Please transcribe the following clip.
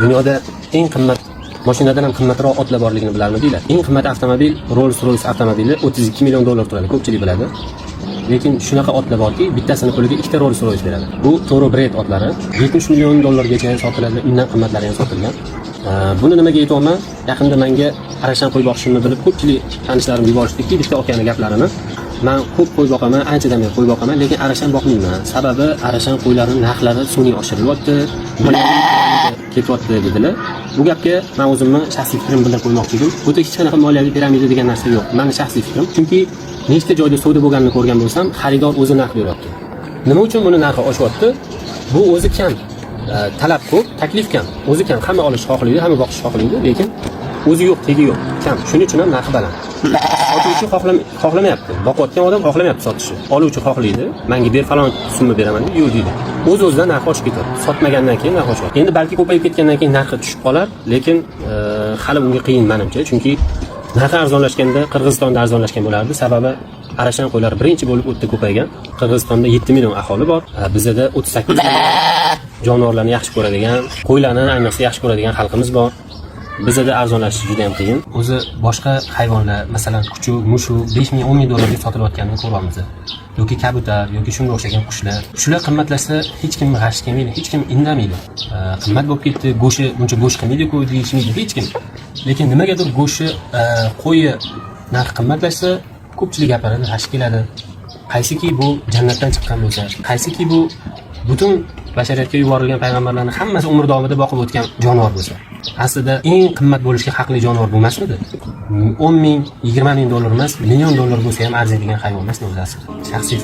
Dunyoda eng qimmat mashinadan ham qimmatroq otlar borligini bilarmidinglar? Eng qimmat avtomobil Rolls Royce avtomobili 32 million dollar turadi, ko'pchilik biladi. Lekin shunaqa otlar borki, bittasini puliga ikkita Rolls Royce beradi. Bu Thoroughbred otlari 70 million dollargacha sotiladi, undan qimmatlari ham sotilgan. Buni nimaga aytyapman? Yaqinda menga arashan qo'y boqishimni bilib ko'pchilik tanishlarim yuborishdiki, bitta akani gaplarini. Man ko'p qo'y boqaman, anchadan beri qo'y boqaman, lekin arashan boqmayman. Sababi arashan qo'ylarning narxlari sun'iy oshirilyapti, moliyaviy ketyapti dedilar. Bu gapga man o'zimni shaxsiy fikrimni bildirib qo'ymoqchi edim. Bu yerda hech qanaqa moliyaviy piramida degan narsa yo'q. Mani shaxsiy fikrim. Chunki nechta joyda savdo bo'lganini ko'rgan bo'lsam, xaridor o'zi narx beryapti. Nima uchun buni narxi oshyapti? Bu o'zi kam. Talab ko'p, taklif kam. O'zi kam, hamma olishni xohlaydi, hamma boqishni xohlaydi, lekin o'zi yo'q, tegi yo'q, kam. Shuning uchun ham narxi baland. Sotuvchi xohlamayapti. Boqayotgan odam xohlamayapti sotishni. Oluvchi xohlaydi. Menga ber, falon summa beraman deb, yo'q deydi. O'z o'zidan narxi oshib ketadi. Sotmagandan keyin narxi oshadi. Endi balki ko'payib ketgandan keyin narxi tushib qolar, lekin hali bunga qiyin menimcha, chunki narxi arzonlashganda Qirg'izistonda arzonlashgan bo'lardi. Sababi arashan qo'ylar birinchi bo'lib u yerda ko'paygan. Qirg'izistonda 7 million aholi bor. Bizada 38 million jonivorlarni yaxshi ko'radigan, qo'ylarni ayniqsa yaxshi ko'radigan xalqimiz bor. Bizada arzonlashishi juda ham qiyin. O'zi boshqa hayvonlar, masalan, kuchuk, mushuk 5 ming, 10 ming dollarga sotilayotganini ko'ryapmiz. Yoki kabutar, yoki shunga o'xshagan qushlar. Shular qimmatlashsa hech kim g'ash kelmaydi, hech kim indamaydi. Qimmat bo'lib ketdi, go'shti buncha go'sht qilmaydi-ku deyishmaydi hech kim. Lekin nimagadir go'shti, qo'yi narxi qimmatlashsa, ko'pchilik gapiradi, g'ash keladi. Qaysiki bu jannatdan chiqqan bo'lsa, qaysiki bu butun bashariyatga yuborilgan payg'ambarlarni hammasi umr davomida boqib o'tgan jonivor bo'lsa, aslida eng qimmat bo'lishga haqli jonivor bo'lmasmidi? 10 ming, 20 ming dollar emas, million dollar bo'lsa ham arziydigan hayvon emasmi o'zi aslida? Shaxsiy